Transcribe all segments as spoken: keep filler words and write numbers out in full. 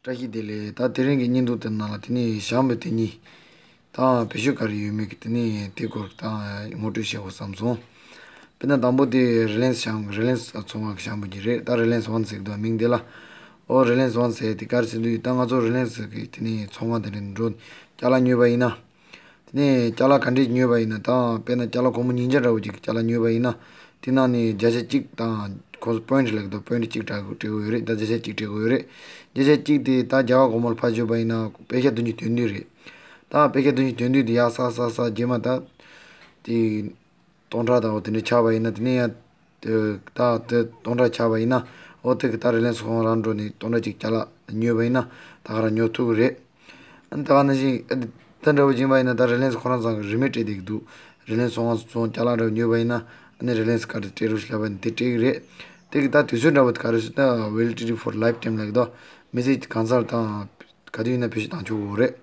བཀྲ་ཤིས་བདེ་ལེགས། ད་དེ་རིང་གི་བརྙན་ཐུང་དེ་ནང་ལ་དེ་ནས་ཞང་བོད་དེ་གཉིས་དང་བེད་སྤྱོད་ག་རེ་ཡོད་མེད་ཀྱི་དེ་ནས་དེ་སྐོར་དང་ངོ་སྤྲོད་བྱེད་དགོས་བསམ་སོང་། དཔེར་ན་དང་པོ་དེ་རི་ལེན་སི་ཞང་རི་ལེན་སི་ཚོང་ཁང་གི་ཞང་བོད་ཀྱི་རེད། ད་རི་ལེན་སི་ཝན་ཟེར་གི་འདུག་མིང་དེ་ལ། ཨོ་རི་ལེན་སི་ཝན་ཟེར་དེ་ག་རེ་ཟེར་འདུག་ད་ང་ཚོ་རི་ལེན་སི་གི་དེ་ནས་ཚོང་ཁང་དེ་འདྲ་འགྲོ་ཅ་ལག་ཉོས་པ་ཡིན་ན། དེ་ནས་ཅ་ལག་ག་འདྲས་ཉོས་པ་ཡིན་ན་དང་དཔེར་ན་ཅ་ལག་སྒོར་མོ་ཉིས་བརྒྱ་འདྲ་བོ་ཅིག་གི་ཅ་ལག་ཉོས་པ་ཡིན་ན། དེ་ནང་ནས་བརྒྱ་ཆ་གཅིག་དང་ཁོང་ཚོ་པོ་ཡིན་ཊི་ལབ་ཀྱི་འདུག་པོ་ཡིན་ཊི་གཅིག་སྤྲད་དགོས་སྤྲད་དགོས་ཡོད་རེད། ད་བརྒྱ་ཆ་གཅིག་སྤྲད་དགོས་ཡོད་རེད། བརྒྱ་ཆ་གཅིག་དེ་ད་རྒྱ་གར་སྒོར་མོ་ལ་ཕར་བརྗོད་པ་ཡིན་ན་པད་ཤ་བདུན་ཅུ་དོན་བདུན་རེད། ད་པད་ཤ་བདུན་ཅུ་དོན་བདུན་དེ་ཡར་བསགས་བསགས་བསགས་རྗེས་མ་ད་དེ་སྟོང་ཕྲག་དང་འོ་དེ་འདྲ་ཆགས་པ་ཡིན་ན་དེ་ནས་ཡང་དེ་ད་དེ་སྟོང་ཕྲག་ཆགས་པ་ཡིན་ན་འོ་དེ་གི་ད་རི་ལེན་སི་ཁོང་རང་འགྲོ་ནས་སྟོང་ཕྲག་གཅིག་ཅ་ལག་ཉོས་པ་ཡིན་ན་ད་ག་རང་ཉོ་ཐུབ་ཀྱི་རེད། ཨ་ནི་ད་ག་ནང་བཞིན་ཨ་ནི་ད་འདྲ་བོ་ཡིན་པ་ཡིན་ན་ད་རི་ལེན་སི་ཁོ་རང་ཚང་གི་རིན་མེད་སྤྲད་བསྡད་ཀྱི་འདུག་རི་ལེན་སི་སོང་ང་སོང་ཅ་ལག་འདྲ་བོ་ཉོས་པ་ཡིན་ན་ཨ་ནི་རི་ལེན་སི་ཁ་རེ་སྤྲད་རོགས་ཞེས་ལབ་པ་ཡིན་ན་དེ་སྤྲད་ཀྱི་རེད། དེ་གི་ད་དུས་ཚོད་འདྲ་བོ་དེ་ག་རེ་ཟེར་ད་ཝེ་ལི་ཌི་ཊི་ཕོར་ལའིཕ་ཊའིམ་ལབ་ཀྱི་འདུག་མི་ཚེ་གང་ཚར་དང་ག་དུས་ཡིན་ན་བེད་སྤྱོད་བཏང་ཆོག་གི་རེད།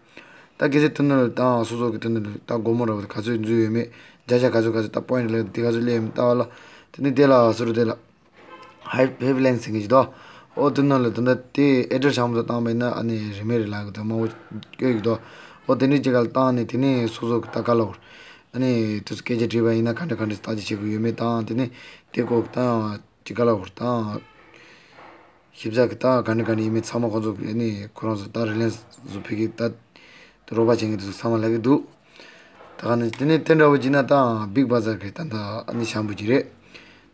ད་གལ་སྲིད་དེ་ནང་ལ་ད་སོ་སོ་གི་དེ་ནང་ལ་ད་སྒོར་མོ་འདྲ་བོ་དེ་ག་ཚོད་འཛུལ་ཡོད་མེད་བརྒྱ་ཆ་ག་ཚོད་ག་ཚོད་ད་པོ་ཡིན་ཊི་ལབ་དེ་ག་ཚོད་སླེབས་ཡོད་མེད་ལྟ་བ་ལ། དེ་ནི་དེ་ལ་སོ་རུ་དེ་ལ། ཧའི་ཧེབ་ལེན་ཟེར་གྱི་ཞིག་དོ། ཨོ་དེ་ནང་ལ་དེ་འདྲ་དེ་ཨེ་ཌི་རེ་སི་བྱང་མོ་དང་བཏང་བ་ཡིན་ན་ཨ་ནི་རིན་མེད་རེད་ལབ་གི་འདུག་མང་པོ་བཀོད་ཀྱི་འདུག་ཨོ་དེ་འདྲའི་ཅིག་ག་ལ་བཏང་ནས་དེ་ནས་སོ་སོ་གི་ད་ག་ལ་བར་ཨ་ནི་དུས་སྐད་ཆ་དྲིས་པ་ཡིན་ན་ག་འདྲ་ག་འདྲ་བརྟག་དཔྱད་བྱེད་དགོས་ཡོད་མེད་དང་དེ་ནས་དེ་སྐོར་དང་ཅིག་ག་ལ་བར་དང་ཞིབ་ཚགས་ཀྱི་ད་ག་འདྲ་ག་འདྲ་ཡིན་མིན་ཚང་མ་ཁོང་ཚོ་གི་ཨ་ནི་ཁོ་རང་ཚོ་ད་རི་ལེན་སི་བཟོ་ཕེབས་ཀྱི་ད། དེ་རོགས་པ་བྱེད་མཁན་དེ་ཚོ་ཚང་མ་ལབ་ཀྱི་འདུག་ད་ག་ནི་དེ་ནས་དེ་འདྲ་བོ་བྱས་ན་ད་བིག་བ་ཛར་གི་ད་ད་ཨ་ནི་ཞང་བོད་ཀྱི་རེད།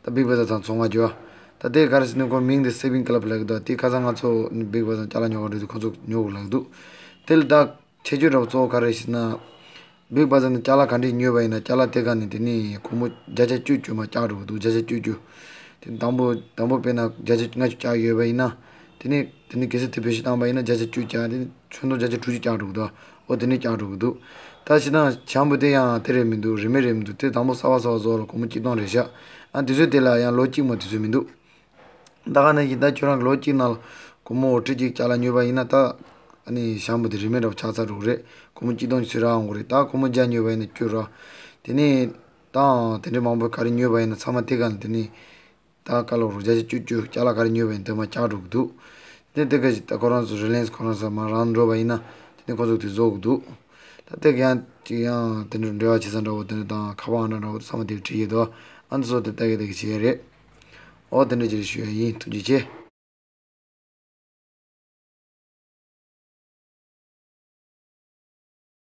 ད་བིག་བ་ཛར་དང་ཚོང་ཁང་རྒྱུ་བ། ད་དེ་ག་རེ་ཟེར་ན་ཁོ་མིང་དེ་སེ་བིང་ཀི་ལབ་ལབ་ཀྱི་འདུག་དེ་ཁ་སང་ང་ཚོ་བིག་བ་ཛར་ཅ་ལག་ཉོ་ག་འགྲོ་དུས་ཁོ་ཚོ་ཉོ་དགོས་ལབ་ཀྱི་འདུག་དེ་ལ་ད་ཁྱད་ཆོས་འདྲ་བོ་གཙོ་བོ་ག་རེ་ཟེར་ན། བིག་བ་ཛར་ནས་ཅ་ལག་ག་འདྲས་ཉོས་པ་ཡིན་ན་ཅ་ལག་དེ་ག་ནས་དེ་ནས་སྒོར་མོ་བརྒྱ་ཆ་བཅུ་བཅུ་མར་བཀྱག་འགྲོ་གི་འདུག་བརྒྱ་ཆ་བཅུ་བཅུ། དེ་དང་པོ་དང་པོ་དཔེར་ན་བརྒྱ་ཆ་ལྔ་བཅུ་བཀྱག་ཡོད་པ་ཡིན་ན། དེ་ནས་དེ་ནས་གལ་སྲིད་དེ་བེད་སྤྱོད་བཏང་པ་ཡིན་ན་བརྒྱ་ཆ་བཅུ་བཀྱག་དེ་ནས་ཚོན་མདོག་བརྒྱ་ཆ་དྲུག་ཅུ་བཀྱག་འགྲོ་གི་འདུག་འོ་དེ་ནས་བཀྱག་འགྲོ་གི་འདུག་ད་ཕྱི་ནང་ཞང་བོད་དེ་ཡང་དེ་རེད་མི་འདུག་རིན་མེད་རེད་མི་འདུག་དེ་དང་པོ་གསར་པ་གསར་པ་བཟོ་ལ་སྒོར་མོ་གཅིག་སྟོང་རེད་ཤག་ཨ་དུས་ཚོད་དེ་ལ་ཡང་ལོ་གཅིག་མ་དུས་ཚོད་མི་འདུག་ད་ག་ནང་བཞིན་ད་ཁྱོད་རང་གི་ལོ་གཅིག་ནང་ལ་སྒོར་མོ་ཁྲི་གཅིག་ཅ་ལག་ཉོས་པ་ཡིན་ན་ད། ཨ་ནི་ཞང་བོད་དེ་རིན་མེད་འདྲ་བོ་ཆགས་ཚར་འགྲོ་གི་རེད། སྒོར་མོ་གཅིག་སྟོང་ཅིག་ཚོད་རག་འོང་གི་རེད། ད་སྒོར་མོ་བརྒྱ་ཉོས་པ་ཡིན་ན་བཅུ་རག་དེ་ནས་ད་དེ་འདྲའི་མང་པོ་ག་རེ་ཉོས་པ་ཡིན་ན་ཚང་མ་དེ་ག་ནས་དེ་ནས་ད་ག་ལོ་རུ་བརྒྱ་ཆ་བཅུ་བཅུ་ཅ་ལག་ག་རེ་ཉོས་པ་ཡིན་དེ་མར་བཀྱག་འགྲོ་གི་འདུག་དེ་དེ་ག་ཞིག་ད་ཁོ་རང་ཚོ་རི་ལེན་སི་ཁོ་རང་ཚོ་མར་རང་འགྲོ་བ་ཡིན་ན་དེ་ནས་ཁོ་ཚོ་དེ་བཟོ་གི་འདུག་ད་དེ་ག་ཡང་ཅིག་ཡང་དེ་འདྲ་འབྲེལ་བ་བྱེད་ས་འདྲ་བོ་དེ་འདྲ་དང་ཁ་པར་ཨང་གྲངས་འདྲ་བོ་ཚང་མ་དེ་བྲིས་ཡོད་དོ། ཨ་ནི་སོ་དེ་ལྟ་གི་ལྟ་གི་བྱེད་ཡ་རེད། ཨོ་དེ་འདྲ་ཅིག་ཞུ་ཡ་ཡིན། ཐུགས་རྗེ་ཆེ།